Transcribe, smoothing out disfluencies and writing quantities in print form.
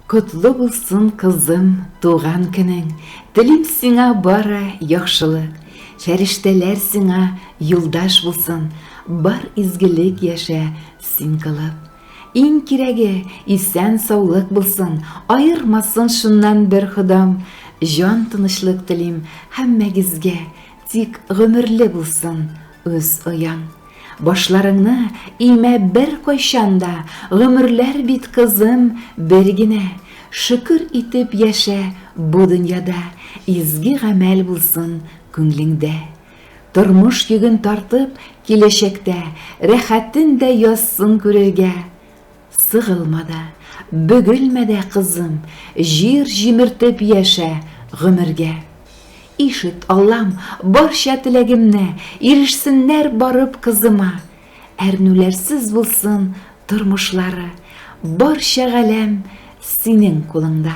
Котлы булсын, кызым, туган көнең, Телим сиңа бары яхшылык. Фәрештәләр сиңа юлдаш булсын, Бар изгелек яшә син кылып. Иң кирәге, исән-саулык булсын, Аермасын шуннан бер Ходам. Җан тынычлык телим һәммәгезгә, Тик гомерле булсын үз ояң. Башларыңны имә беркайчан да, Гомерләр бит, кызым, бер генә. Шөкер итеп яшә бу дөньяда, Изге гамәл булсын күңлеңдә. Тормыш йөген тартып, киләчәктә Рәхәтен дә язсын күрергә. Сыгылма да, бөгелмә дә, кызым, Җир җимертеп яшә гомергә. Ишет, Аллам, барча теләгемне, Ирешсеннәр барып кызыма. Әрнүләрсез булсын тормышлары, Барча галәм синең кулыңда.